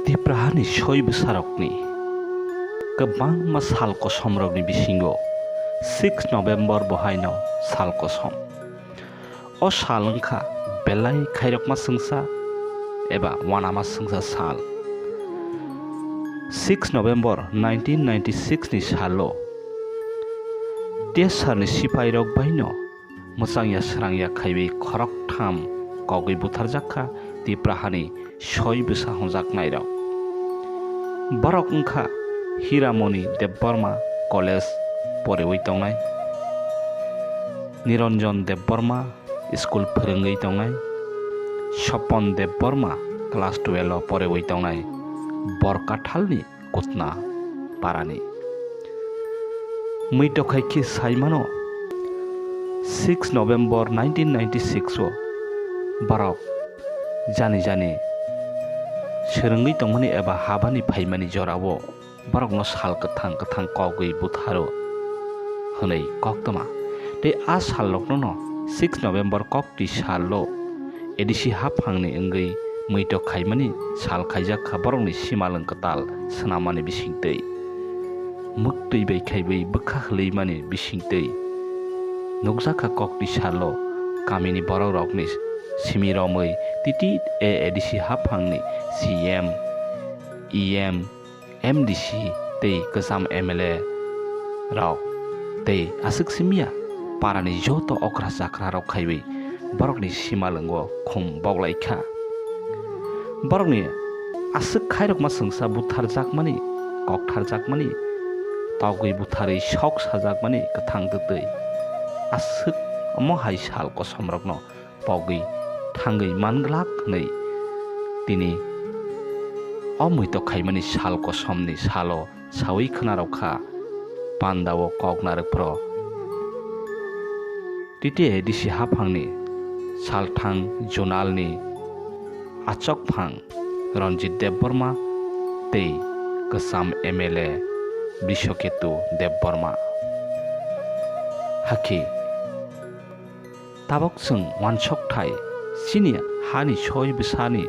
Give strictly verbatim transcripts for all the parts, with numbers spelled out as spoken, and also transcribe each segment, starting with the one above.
Tiprahani soi bwsarokni kwbangma sal kosomrokni bisingo six November bo haino sal kosom. O sal wngkha belai khairokma swngsa eba uanama swngsa sal. Six November nineteen ninety-six ni salo Tesarni sipairok baino mwchangya srangya khaiwi khoroktham kogwi butharjak kha Tiprahani soi bwsa hwnjaknairok. Borok wngkha Hiramoni Debbarma, college porewi tongnai, Niranjan Debbarma, school phwrwngwi tongnai, Sopon Debbarma, class twelve o porewi tongnai, Borkathalni Kutna parani. Muitok hai khe sai mano, six November nineteen ninety-six o borok jani jani swrwngwi tongmani eba habani phaimani jorao borokno sal kwthang kwthang kogwi butharo hwnwi koktwma. Tei a salrokno no six November kok twi salo A D C haphangni wngwi muitok khaimani sal khaijak kha borokni simalwng kwtal swnammani bisingtwi. Mwktwi bai khaiwi bwkha hwlwimani bisingtwi nukjak kha kok twi salo kamini borokrokni simi romwi titi A D C haphangni C M, E M, M D C tei kwcham M L A rok tei aswk simiya parani joto okra chakra rok khaiwi borokni simalwngo khum boklai kha. Borokni aswk khairokma swngsa butharjakmani, koktharjakmani, togwi butharwi sok sajakmani kwthang twtwi aswk omo hai sal kosomrokno pogwi thangwi manglak hwnwi tini o muitok khaimani sal kosomni salo sawi khwnarok kha. Pandao kok narwk phro T T A D C haphangni salthang zonalni achokphang Ranjit Debbarma tei kwcham M L A Brishoketu Debbarma. Hakhe tabok chwng uansuk thai, chini hani soi bwsani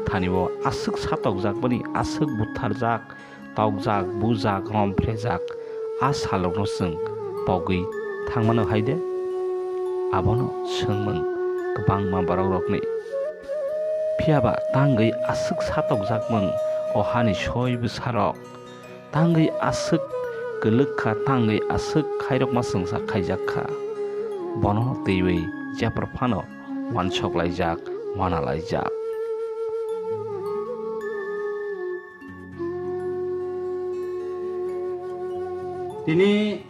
thani-o aswk satokjakmani, aswk butharjak, tokjak, bujak, romphejak a salrokno chwng pogwi thangmano hai de? Abono swngmung kwbangma borokrokni. Phiya ba tangwi aswk satokjakmung o hani soi bwsarok? Tangwi aswk kwlwk kha, tangwi aswk khairokma swngsa khaijak kha. Bono twiwi jephru phano uansuk laijak, uana laijak. Tini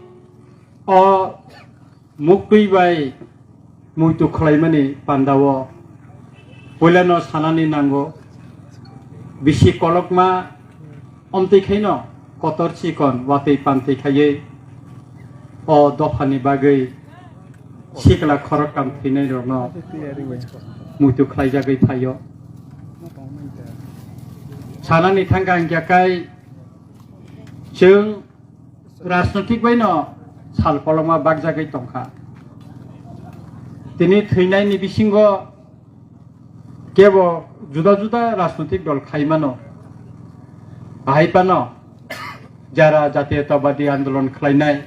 o muktwi bai muitu khlaimani pandao puilano sanani nango, bisi kolokma omtwi khaino kotor chikon watwi pantwi khaiwi o dophani bagwi sikla khoroktham thwinairokno muitu khlaijagwi phaio. Sanani thangkha hwnkhe kai chwng rajnotik baino sal kolokma bakjagwi tongkha. Tini thwinaini bisingo kebo juda juda rajnotik dol khaimano. Bahai phano jara jatiyotwbadi andolon khlainai,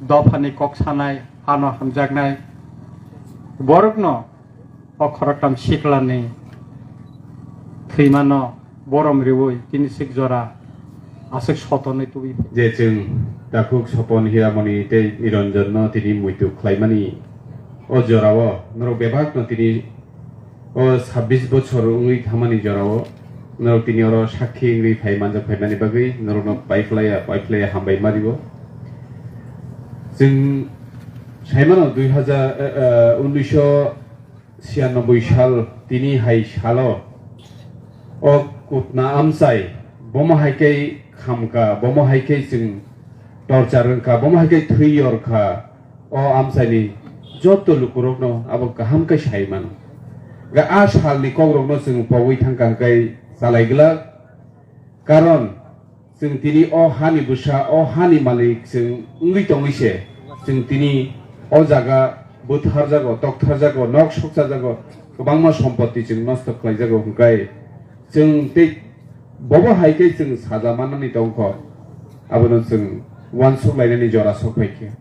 dophani kok sanai, hano hamjaknai borokno o khoroktham siklani thwimano borom riwi tini sik jora aswk sotonwi tubui. Je chwng takhuk Sopon, Hiramoni tei Niranjanno tini muitu khlaimani o jorao norok bebakno tini o sabbish bochor wngwi thamani jorao norok tini oro sakhi wngwi phai manjak phaimani bagwi norokno paiphlaiya paiphlaiya hambai ma rio. Chwng saimano dui hajar, eh, eh, unnish siyanoboi sal tini hai salo o Kutna amchai, bomo hai khe khamkha, bomo hai khe chwng torchar wngkha, bomo hai khe thwi yorkha, o amchaini joto lukurokno abo kaham khe sai mano. Ga a salni kokrokno chwng pogwi thangkha hwnkhe chalai glak, karon chwng tini o hani bwsa, o hani malik chwng wngwi tongwi se, chwng tini o jaga butharjago, toktharjago, nok sokchajago, kwbangma sompoti chwng nosto khlaijago, hwnkhe Chwng tei bobo hai khe chwng saja manani tongkho, abono chwng uansuk lainani jora sok phaikha.